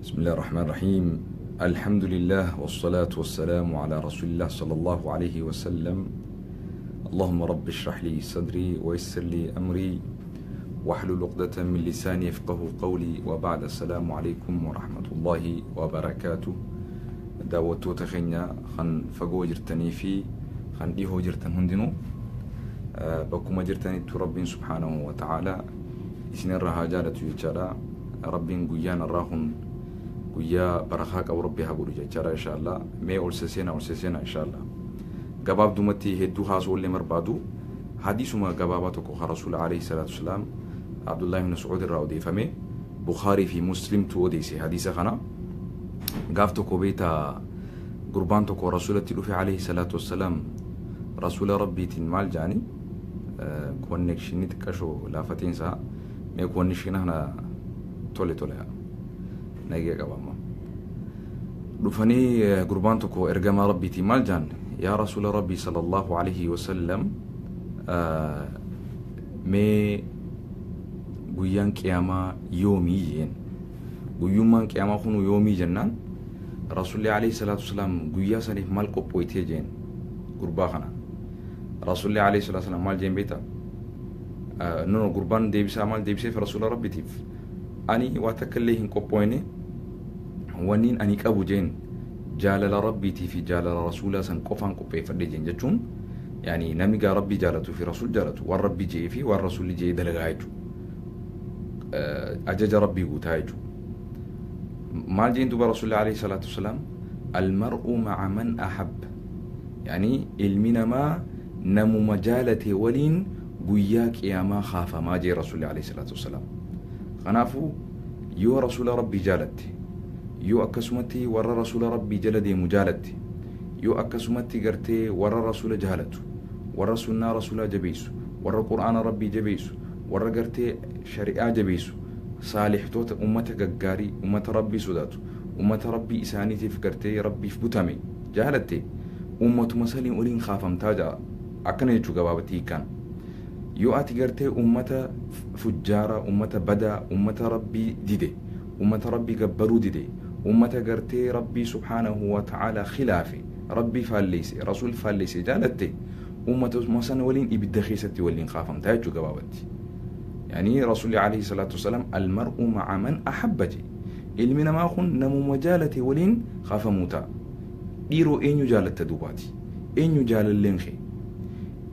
بسم الله الرحمن الرحيم. الحمد لله والصلاة والسلام على رسول الله صلى الله عليه وسلم. اللهم رب اشرح لي صدري ويسر لي أمري واحلل عقدة من لساني يفقه قولي وبعد. السلام عليكم ورحمة الله وبركاته. Daawwattoota keenya kan fagoo jirtanii fi kan dhihoo jirtan hundinuu, bakkuma jirtanittu Rabbiin subhaanahu wa ta'aalaa isinirra haa jaalatu jechaadha. Rabbiin guyyaan irraa kun guyyaa barakaa qabu Rabbi haa godhu jechaadha, inshaAllah. Mee ol seseenaa, ol seseenaa, inshaAllah. Gabaabdumatti hedduu haasoo illee barbaadu, hadiisuma gabaabaa tokko kan Rasuula alayhi salaatu wasalaam Abdullahi ibn Mas'uud irraa odeeffame. Bukhaarii fi Muslimtu odeesse hadiisa kana. Gaaf tokko beeta gurbaan tokko Rasuulatti dhufe alayhi salaatu wassalaam. Rasuula Rabbiitiin maal jedhani? Connectionii xiqqashoo laafateensaa. Mee connectiona kana tole tole nagee qaba. Amma dhufanii gurbaan tokko ergamaa Rabbiitiin maal jedhan? Yaa Rasuula Rabbii sallallahu alayhi wasallam, mee guyyaan qiyaamaa yoomii jeen? Guyyummaan qiyaamaa kunu yoomii jennaan, Rasuulli alayhi salaatu wasalaam guyyaa saniif maal qophooytee jeen gurbaa kana. Rasuulli alayhi salaatu wasalaam maal jeen beektaa? No, gurbaan deebisaa maal deebiseef Rasuula Rabbiitiif? Ani waa takka illee hin qophooyne, wanniin ani qabu jeen jaalala Rabbiitii fi jaalala Rasuulaa san qofaan qopheeffadhe jeen. Jechuun yaani namni gaa Rabbii jaalatuu fi Rasuul jaalatu waan Rabbii je'ee fi waan Rasuulli je'ee dalagaa jechuudha. Ajaja Rabbii guutaa jechuudha. Maal jeen duuba Rasuulli alayhi salaatu wasalaam? Almar'u ma'a man ahabba, yaani ilmi namaa namuma jaalate waliin guyyaa qiyaamaa kaafamaa jee Rasuulli alayhi salaatu wasalaam. Kanaafuu yoo Rasuula Rabbii jaalatte, yoo akkasumatti warra Rasuula Rabbii jala deemu jaalatte, yoo akkasumatti gartee warra Rasuula jaalatu, warra sunnaa Rasuulaa jabeessu, warra Qur'aana Rabbii jabeessu, warra gartee shari'aa jabeessu, saalihtoota, ummata gaggaarii, ummata Rabbii sodaatu, ummata Rabbii isaaniitiif gartee Rabbiif butame jaalatte, ummatuma saniin waliin kaafamtaa ja'a. Akkana jechuu gabaabatti hiikkaan. Yoo ati gartee ummata fujjaara, ummata badaa, ummata Rabbii dide, ummata Rabbii gabbaruu dide, ummata gartee Rabbii subhaanahu wa ta'aalaa khilaafe, Rabbii faalleeyse, Rasuul faalleeyse jaalatte, ummatuma sana waliin ibidda keessatti waliin kaafamtaa jechuu gabaabatti. Yaani Rasuulli alayhi salaatu wasalaam almar'u ma'a man ahabba je. Ilmi namaa kun namuma jaalate waliin kaafamuu ta'a. Dhiiroo, eenyu jaalatta duubaati? Eenyu jaalalleen kee?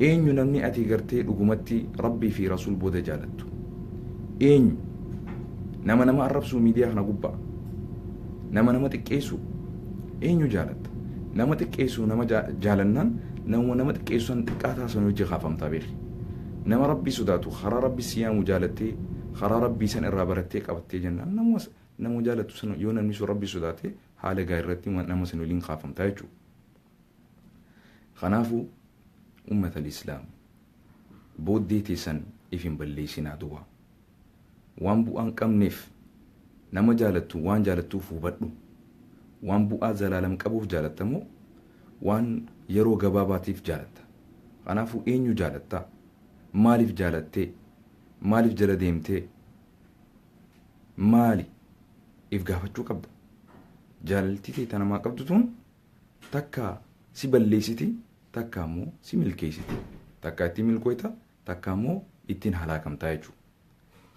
Eenyu namni ati gartee dhugumatti Rabbii fi Rasuul booda jaalattu? Eenyu? Nama nama arrabsuu miidiyaa kana gubbaa, nama nama xiqqeessu eenyu jaalatta? Nama xiqqeessu nama jaalannaan, nama nama xiqqeessu san xiqqaataa san hojii kaafamtaa beeki. Nama Rabbii sodaatu, karaa Rabbii siyaamu jaalattee, karaa Rabbii san irraa barattee qabattee jennaan, nama jaalattu san, yoo namni sun Rabbii sodaate, haala gaarii irratti nama san waliin kaafamtaa jechuudha. Kanaafuu ummata Islaam, booddee teessan if hin balleessinaa duwwaa. Waan bu'aa hin qabneef nama jaalattu, waan jaalattuuf hubadhu. Waan bu'aa zalaalam qabuuf jaalattamoo waan yeroo gabaabaatiif jaalatta? Kanaafuu eenyu jaalattaa? Maaliif jaalattee? Maaliif jala deemtee? Maali? If gaafachuu qabda. Jaalaltii ta'e namaa qabdu tun takka si balleessiti, takka immoo si milkeessiti. Takka ittiin milkooyta, takka immoo ittiin halaakamtaa jechuudha.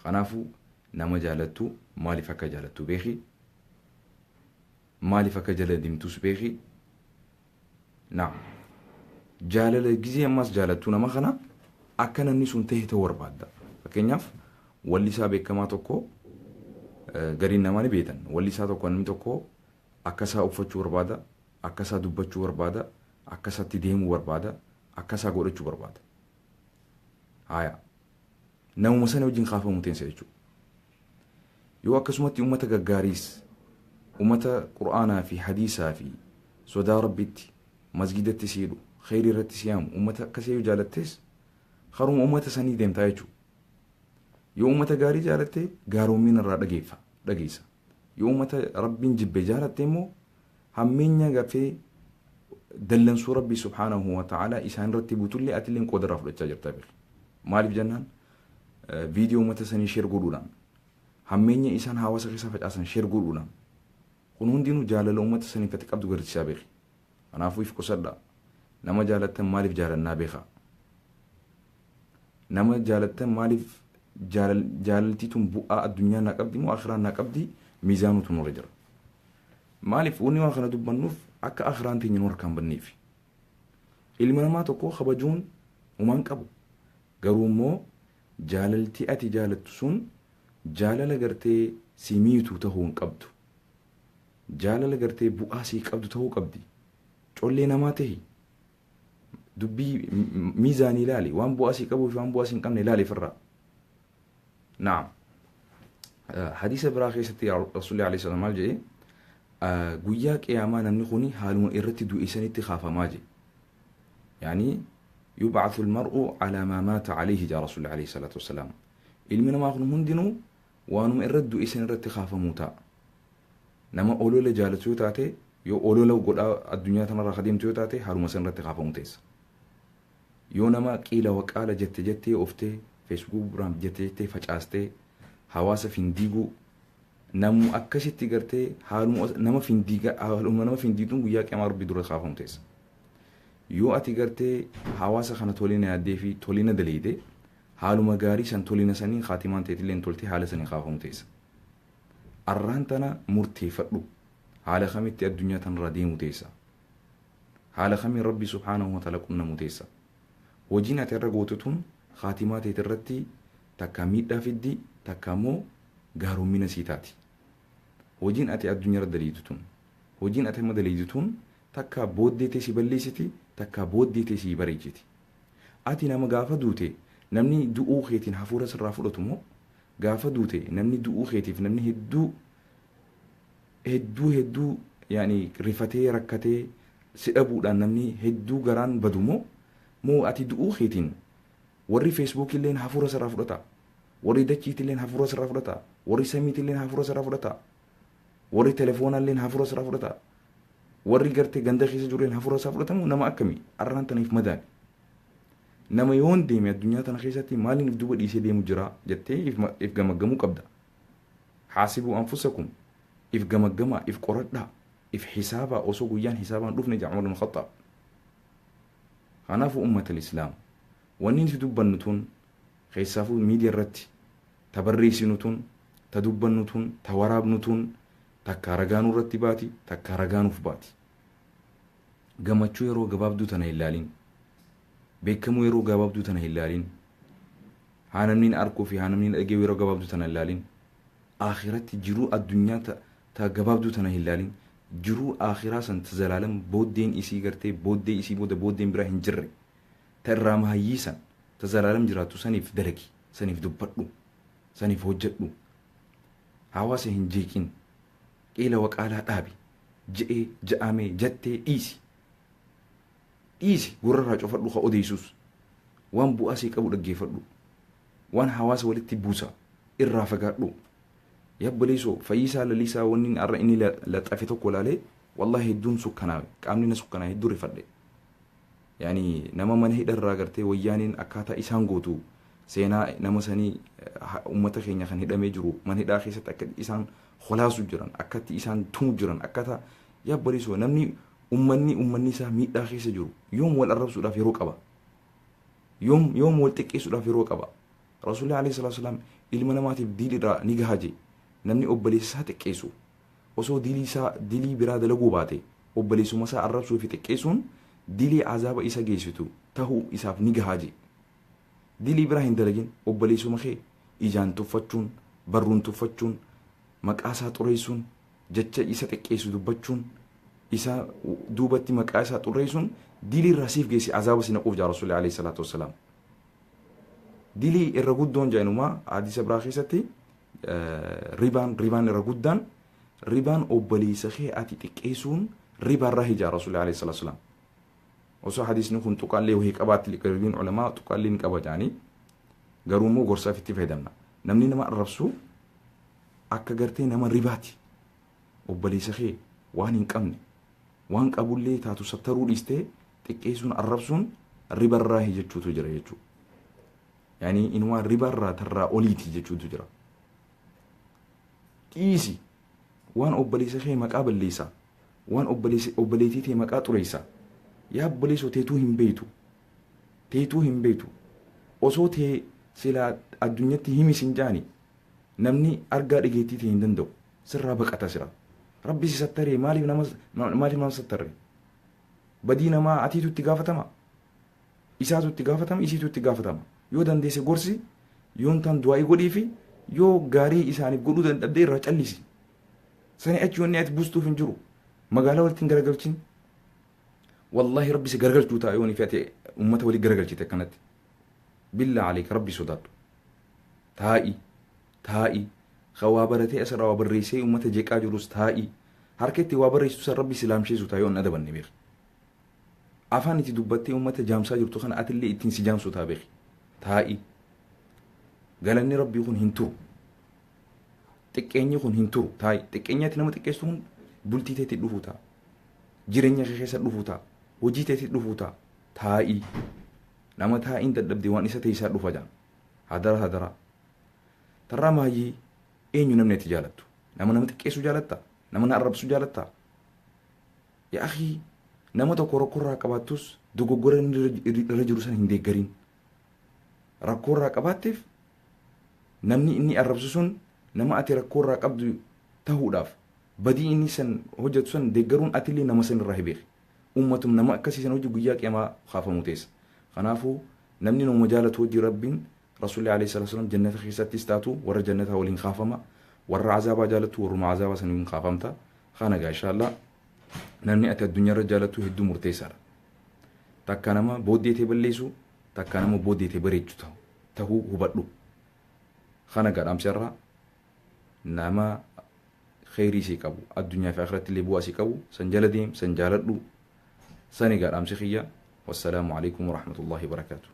Kanaafuu nama jaalattu maaliif akka jaalattu beeki. Maaliif akka jala deemtus beeki. Naam. Jaalala gizee ammas jaalattu nama kana akka namni sun ta'e ta'uu barbaadda. Fakkeenyaaf wallisaa beekamaa tokko gariin namaa ni beekan. Wallisaa tokko namni tokko akka isaa uffachuu barbaada, akka isaa dubbachuu barbaada, akka isaatti deemuu barbaada, akka isaa godhachuu barbaada. Haaya. Namuma sana wajjin kaafamuu teensa jechuudha. Yoo akkasumatti uummata gaggaariis, uummata Qur'aanaa fi hadiisaa fi sodaa Rabbitti masgidatti siidhu, kheyrii irratti siyaamu, uummata akkasii yoo jaalattees, haruma uummata sanii deemtaa jechuudha. Yoo uummata gaarii jaalatte, gaarommiin irraa dhageeffa dhageessa. Yoo uummata Rabbiin jibbe jaalatte immoo, hammeenya gafee dallansuu Rabbii subhaanahu wa ta'aalaa isaan irratti buutullee atillee qooda irraa fudhachaa jirta beekhi. Maaliif jennaan, viidiyoo uummata sanii share godhuudhaan, hammeenya isaan hawaasa keessa facaasan share godhuudhaan. Kun hundinuu jaalala uummata saniif ati qabdu garsiisaa beeki. Kanaafuu if qusadhaa. Nama jaalattan maaliif jaalannaa beekaa. Nama jaalattan maaliif jaalaltii tun bu'aa addunyaa naa qabdi moo akhiraa naa qabdi miizaanuutu nurra jira. Maaliif wanni waan kana dubbannuuf akka akhiraan teenya nu harkaan banneefi. Ilma namaa tokko kabajuun humaan qabu. Garuu immoo jaalaltii ati jaalattu sun jaalala gartee si miitu tahuu hin qabdu. Jaalala gartee bu'aa sii qabdu tahuu qabdi. Collee namaa tahi. Dubbii miizaanii ilaali. Waan bu'aa sii qabuu fi waan bu'aa sii hin qabne ilaali ofirraa. Naam. Hadiisa biraa keessatti Rasuulli alayhi salaam maal jedhe? Guyyaa qiyaamaa namni kuni haaluma irratti du'e sanitti kaafamaa jedhe. Yaani yub'athu al-mar'u ala maa maata alayhi jaa Rasuulli alayhi salaatu wassalaam. Ilmi namaa kun hundinuu waanuma irratti du'e san irratti kaafamuu ta'a. Nama olola jaalatu yoo taate, yoo olola godhaa addunyaa tanarraa kadeemtu yoo taate, haaluma san irratti kaafamuu teessa. Yoo nama qiila waqaala jette jettee oftee Facebook biraan jette jettee facaastee hawaasa findiiguu namu akkasitti gartee haaluma nama findiiga haaluma nama findiituun guyyaa qiyaamaa Rabbii dura kaafamu teessa. Yoo ati gartee hawaasa kana tolina yaaddee fi tolina daleeyde, haaluma gaarii san tolina saniin kaatimaan teetillee toltee haala saniin kaafamu teessa. Arraan tana murteeffadhu. Haala kamitti addunyaa tanarraa deemu teessa. Haala kamiin Rabbi subhaanahu wa ta'ala qunnamu teessa. Hojiin ati irra gootu tun kaatimaa teeti irratti takka miidhaa fiddi, takka immoo gaaroommina sii taati. Hojiin ati addunyaa irra daleeydu tun, hojiin ati amma daleeydu tun takka booddee tee si balleessiti, takka booddee tee si bareechiti. Ati nama gaafa duute namni du'uu keetiin hafuura sirraa fudhatu moo, gaafa duute namni du'uu keetiif namni hedduu hedduu hedduu yaani rifatee rakkatee si dhabuudhaan namni hedduu garaan badu moo ati du'uu keetiin warri Feesbuukii illeen hafuura sirraa fudhata, warri dachiitii illeen hafuura sirraa fudhata, warri samiitii illeen hafuura sirraa fudhata, warri telefoonaa illeen hafuura sirraa fudhata, warri gartee ganda keessa jiru illeen hafuura sirraa fudhatamu? Nama akkamii arraan taniif madaali. Nama yoon deeme addunyaa tana keessatti maaliin if duuba dhiisee deemu jira jettee if gamaggamuu qabda. Haasibuu anfusakum, if gamaggamaa, if qoradhaa, if hisaabaa osoo guyyaan hisaabaan dhufne jedha Umar ibn Khattaab. Kanaafuu ummata Islaam, wanni nuti dubbannu tun, keessaafuu miidiyaa irratti ta barreessinu tun, ta dubbannu tun, ta waraabnu tun, takka ragaanuu irratti baati, takka ragaanuuf baati. Gammachuu yeroo gabaabduu tana hin laalin. Beekamuu yeroo gabaabduu tana hin laalin. Haa namni hin arkuu fi haa namni hin dhaga'u yeroo gabaabduu tana hin laalin. Akhiratti jiruu addunyaa ta gabaabduu tana hin laalin. Jiruu akhiraa san ta zalaalam booddeen isii gartee booddee isii booda booddeen biraa hin jirre. Ta irraa mahayyii san ta zalaalam jiraattu saniif dalagi, saniif dubbadhu, saniif hojjedhu. Hawaasa hin jeeqin. Qiila waqaalaa dhaabi. Je'ee, ja'amee, jattee dhiisi. Dhiisi, gurrarraa cufadhu ka odeessus. Waan bu'aa sii qabu dhaggeeffadhu. Waan hawaasa walitti buusa irraa fagaadhu. Yabbaleessoo Fayyisaa Lalisaa wanni har'a inni laxafe tokko ilaalee wallahi hedduun sukkanaawe. Qaamni na sukkanaawe, hedduu rifadhe. Yaani nama mana hidharraa gartee wayyaaniin akkaataa isaan gootu seenaa nama sanii, uummata keenya kan hidhamee jiru mana hidhaa keessatti akka isaan holaasu jiran, akkatti isaan tumu jiran, akkaataa yabbaleessoo namni ummanni isaa miidhaa keessa jiru yoom wal arrabsuudhaaf yeroo qaba? Yoom wal xiqqeessuudhaaf yeroo qaba? Rasuulli alayhi salaatu wasalaam ilma namaatiif diilirraa ni gaha jee. Namni obboleessa isaa xiqqeessu osoo dilii isaa dilii biraa dalaguu baate, obboleessuma isaa arrabsuu fi xiqqeessuun dilii azaaba isa geessitu tahuu isaaf ni gahaa jee. Dilii biraa hin dalagin, obboleessuma kee ijaan tuffachuun, barruun tuffachuun, maqaa isaa xureessuun, jecha isa xiqqeessu dubbachuun, isa duubatti maqaa isaa xureessuun dilii irraa siif geessi azaaba si naquuf jaa Rasuulli alayhi salaatu wassalaam. Dilii irra guddoon jaanumaa hadiisa biraa keessatti ribaan irra guddaan ribaan obboleessa kee ati xiqqeessuun ribaarraa hijaa Rasuulli alayhi salaatu wassalaam. Osoo hadiisni kun tuqaallee wahii qabaatti, gariin ulamaa tuqaallee ni qaba jaanii, garuu immoo gorsaaf itti fayyadamna. Namni nama arrabsu akka gartee nama ribaati. Obboleessa kee waan hin qabne, waan qabullee taatu sattaruu dhiistee xiqqeessuun arrabsuun ribarraa jechuutu jira jechuudha. Yaani inumaa ribarraa tarraa oliiti jechuutu jira. Dhiisi. Waan obboleessa kee maqaa balleessa. Waan obboleettii tee maqaa xureessa. Yaa obboleessoo, teetuu hin beeytu. Teetuu hin beeytu. Osoo tee silaa addunyatti himi sin jaani, namni argaa dhageettii tee hin danda'u. Sirraa baqata sira. Rabbi si sattaree, maaliif nama sattarre? Badii namaa atiitu itti gaafatama. Isaatu itti gaafatama, isiitu itti gaafatama. Yoo dandeesse gorsi, yoon taan du'aa'ii godhii fi yoo gaarii isaaniif godhuu dadhabdee irraa callisi. Sani achi wanni ati buustuuf hin jiru. Magaalaa walitti hin garagalchin. Wallaahi, Rabbi si garagalchuu ta'a yoon fi ati uummata walii garagalchite akkanatti. Billaa aleek, Rabbi sodaadhu. Taa'i. Taa'i. Ka waa baratee asirraa waa barreessee uummata jeeqaa jirus taa'i. Harka itti waa barreessitu san Rabbi si laamsheessu ta'a yoon adabanne beeki. Afaan itti dubbattee uummata jaamsaa jirtu kana atillee ittiin si jaamsu ta'a beeki. Taa'i. Galanni Rabbii kun hin turu. Xiqqeenyi kun hin turu. Taa'i. Xiqqeenyi ati nama xiqqeessu kun bultii teetti dhufuu ta'a. Jireenya kee keessa dhufuu ta'a. Hojii teetti dhufuu ta'a. Taa'i. Nama taa'iin dadhabde waan isa teessaa dhufa jaan. Hadara, hadara. Tarraa maayyii, eenyu namni ati jaalattu? Nama nama xiqqeessu jaalatta? Nama na arrabsu jaalatta? Yaa akhii, nama tokko rakkoo irraa qabaattus dogoggora inni irra jiru sana hin deeggarin. Rakkoo irraa qabaatteef namni inni arrabsu sun nama ati rakkoo irraa qabdu tahuudhaaf badii inni san hojjetu san deeggaruun atillee nama san irraa hin beeki. Uummatum nama akkasii san hojii guyyaa qiyamaa kaafamu teessa. Kanaafuu namni nama jaalatu hojii Rabbiin, Rasuulli alayhi salaatu wasallam jannata keessattis taatu warra jannataa waliin kaafama. Warra azaabaa jaalatu warruma azaabaa san waliin kaafamta. Kana gaa, inshallah, namni ati addunyaarra jaalatu hedduu murteessaadha. Takka nama booddee tee balleessu, takka nama booddee tee bareechu tahuu hubadhu. Kana gaa dhaamsi irraa, nama kheyrii sii qabu, addunyaa fi akhiratti illee bu'aa sii qabu san jala deem, san jaaladhu. Sani gaa dhaamsi kiyya. Wassalaamu alaikum warahmatullahi wabarakaatu.